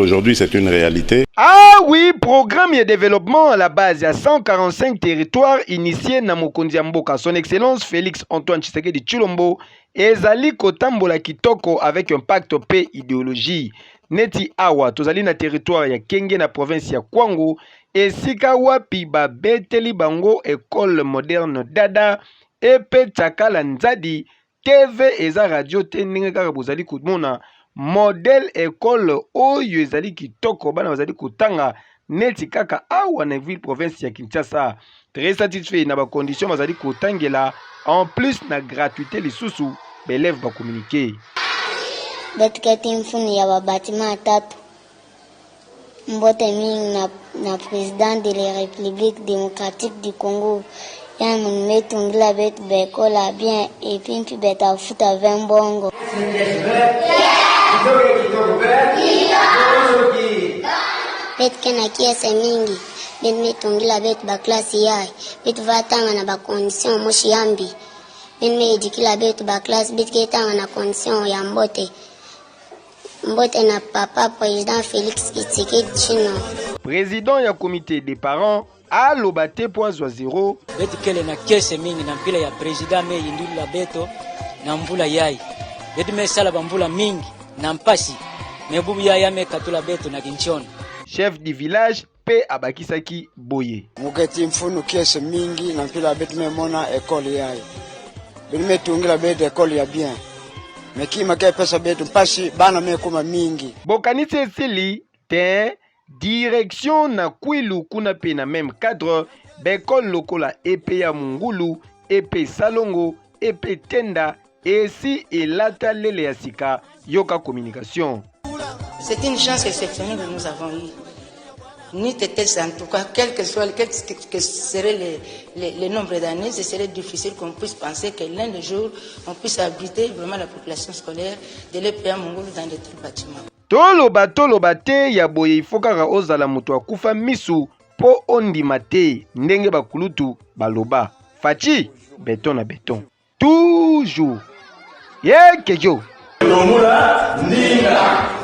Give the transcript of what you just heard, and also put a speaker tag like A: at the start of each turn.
A: Aujourd'hui, c'est une réalité.
B: Ah oui, programme ya développement à la base ya 145 territoires initié na mokonzi ya mboka Son Excellence Félix Antoine Tshisekedi Tshilombo ezali kotambola kitoko avec impact pe idéologie. Neti awa tozali na territoire ya Kenge na province ya Kwango, esika wapi babeteli bango école moderne dada epe Tsakala Nzadi. TV eza radio te, ndenge kaka bozali komona modèle école oyo ezali kitoko, bana bazali kotanga neti kaka awa na ville province ya Kinshasa. Très satisfait na bacondition bazali kotangela, en plus na gratuité lisusu, baélève bacommuniquer.
C: Betuketi mfunu ya babatima tatu. Mbote mingi na président de la République démocratique du Congo ya munu metungila betu bekola bien et puis mpi betafuta ve mbongo. Betu ke na kiese mingi, betu metungila betu baklasi yai, betu vatanga na bacondition moshi yambi, betu meedikila betu baklasi, betu ketanga na condition ya mbote. Mbote na papa président Félix Tshisekedi Tshilombo.
B: Président ya comité des parents aloba te mpo azwa zero.
D: Betu kele na kese mingi na mpila ya président me yindulula beto na mvula yai, betu mesala bamvula mingi na mpasi me bubu yaya me katula beto na kinchono.
B: Chef du village mpe abakisaki boye.
E: Muketi mfunu kiese mingi na mpila betu memona ekole yayi, betu metungila betu ekole ya bien, mekima ke pesa betu mpasi, bana mekuma mingi.
B: Bokanisi esili te, direction na Kwilu, kuna mpe na même cadre, baekole lokola epe ya Mungulu, epe Salongo, epe Tenda esi elata lele ya sika. Yoka communication.
F: C'est une chance exceptionnelle que nous avons eue. Ni était en tout cas, quel que soit, quel que serait le nombre d'années, ce serait difficile qu'on puisse penser que l'un des jours, on puisse abriter vraiment la population scolaire de l'EPA Mongolo dans de tels bâtiments.
B: Toloba toloba te, ya boye ifo kaka ozala moto akufa misu mpo ondima te. Ndenge bakulutu baloba, Fatshi béton na béton toujours yekejo.
G: Tomula ndinga.